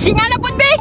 Singa na pud be.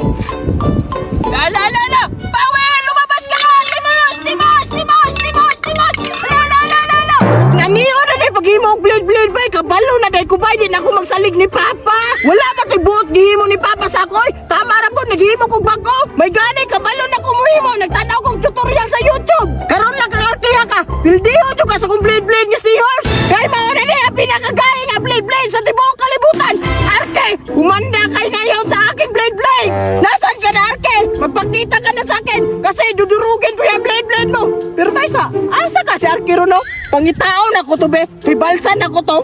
La la la la. Power, lumabas ka na. Limos, limos, limos, limos, limos. La la la la la. Naniyo na day paghimo og blade blade bay, kabalo na day ko bay, di na ako magsalig ni Papa. Wala ba kay buot gihimo ni Papa sa akoy? Tama ra po naghimo kog bago. May gani kabalo na ko muhimo, nagtan-aw kog tutorial sa YouTube. Karon lang kang arkiha ka. Pildiho jud ka sa kong blade blade nga seahorse. Kay mao na ni ang pinakagahi nga blade blade sa tibuok kalibutan. Arke, humanda kay ngayon sa aking blade blade. Nasaan ka na, Arke? Magpakita ka na sa akin kasi dudurugin ko yung blade blade mo. Pero Taysa, asa ka si Arke ron, no? Pangitaon ako to be. Pibalsan ako to.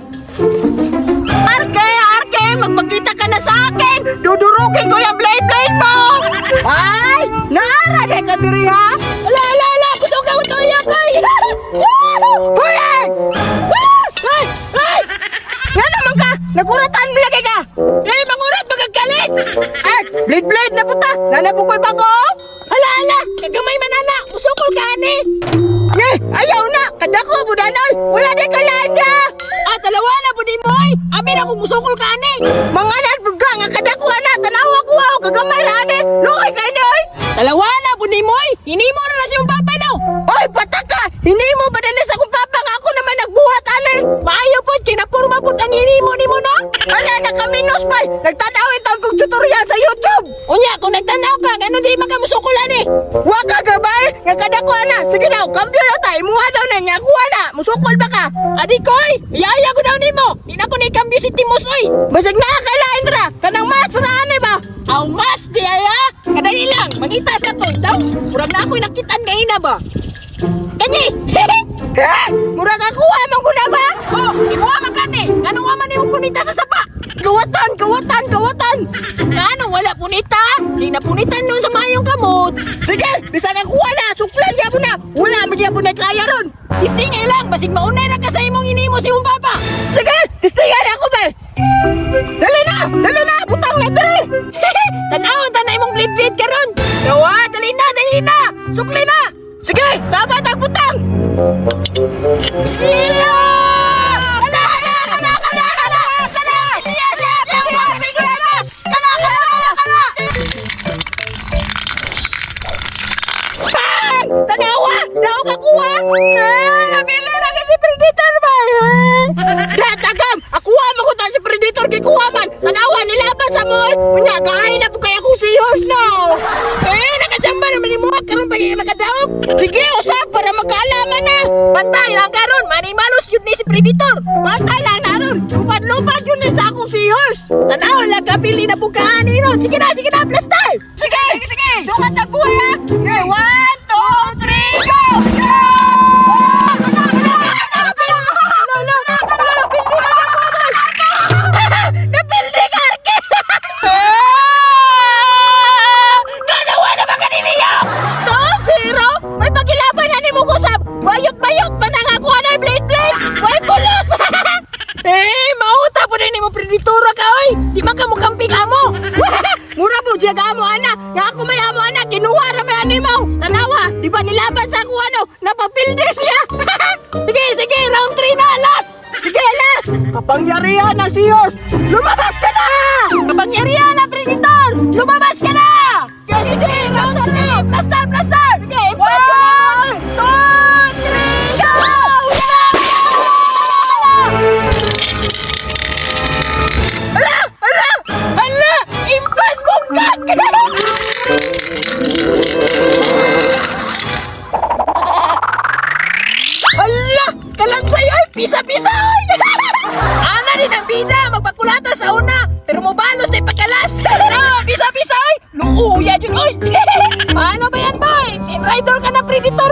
Arke, Arke, magpakita ka na sa akin. Dudurugin ko yung blade blade mo. Ay, naara di ka diri ha. Ala ala ala, gusto ka mo to iyak ay. Hoy! Ay! Ay! Ay! Nga naman ka! Naguratan mo lagi ka! Eh, mangurat magagalit. Ay! Blade blade na puta! Nanabukoy bago! Ala ala, kagamay man ana, usukol ka ani. Nye! Ayaw na! Kadako budanoy! Wala di ka na! Ah, dalawa na pud mo ay. Abi na kung musukol ka ani. Mga pud ka nga kadako ana! Tanawa ko aw! Kagamay ra ani! Luoy kay ni oy! Dalawa na pud nimo ay. Hinimo na na si mong papa no. Oy! Pataka! Hinimo ba din sa akong papa nga ako naman nagbuhat ani? Maayo pud kay napurma pud ang hinimo nimo no. Ala nakaminos bay! Nagtanaw taon kong tutorial sa YouTube! Unya kung nagtanaw ka, ngano di man ka musukol ani? Wa ka gabay! Nga kadako ana! Sige daw, kambyo na tayo! Imuha daw na niya! Kuha na! Musukol ba ka? Adi koy, iyaya ko daw nimo. Di na ko ni kambyo si Timos oy. Basig naa kay lain ra! Kanang mas ra ani ba? Aw mas di ay ha. Kadali lang, mangita sa ko daw. Murag na ako'y nakitan ngayon ba. Kanyi. Eh! Murag ako man guna ba? Oh, imuha man kani. Ngano wa man nimo punita sa sapa? Gawatan, gawatan, gawatan! Ngano wala punita? Di na punitan nun sa mayong kamot. Sige, bisag ako na, suklan gyapon na. Wala man gyapon na kaya ron. Tistingay lang, basig maunay ra ka sa imong inimo si imong papa. Sige, tistingan ako ba? Dali na, dali na, butang na diri. Tanawon ta na imong blade-blade karon. Yawa, dali na, dali na. Sukli na. Sige, sabat ang butang. Iya! Ala, ala, ala, ala, ala, ala. Iya, iya, iya, iya, iya. Ala, ala, ala. Pang! Tanawa, daw ka kuha. Eh, nabili lang si Predator ba? Datagam, ako mo ko ta si Predator gikuha man. Tanawa nilaban sa mo. Unya gahay na po kay akong seahorse no. Eh, nakachamba naman ni mo karon pa yung makadaog. Sige, usap para magkaalaman na. Pantay lang karon, manimalos yun ni si Predator. Bantay lang na ron. Lupad-lupad yun eh sa akong seahorse. Tanaw lang kapili na bukaan ni ron. Sige na, blaster. Sige! Sige, sige! Dungan sa buhay, ha? Okay, 1, 2, 3, go! Go! Napildi ka, Arke! Ganawa na ba kaniliya? 2-0! May pagilaban na ni mo kusab! Bayot-bayot pa na nga kuha na yung blade blade! Way pulos! Eh, mauta po din mo Predator ka oy. Di man ka mukampi ka mo. Mura po siya ka mo, ana! Nga ako may amo, ana! Kinuha ra may animaw! Tanawa! Di ba nilaban sa ako, ano? Napapildi siya! Sige, sige, round 3 na, last. Sige, last! Kapangyarihan ng seahorse! Lumabas ka na! Kapangyarihan na Predator! Lumabas ka na! Sige, sige, round 3! Blaster, blaster! Sige, impact ko na mo! 2, 3, go! Ala! Ala! Hala! Impas bungkak! Hala! Kalansay ay! Pisa-pisa ay! Ana din ang bida! Magpakulata sa una! Pero mobalos na ipakalas! Ah, pisa-pisa ay! Luuya dyan oy! Paano ba yan boy? Team Rider ka na Predator!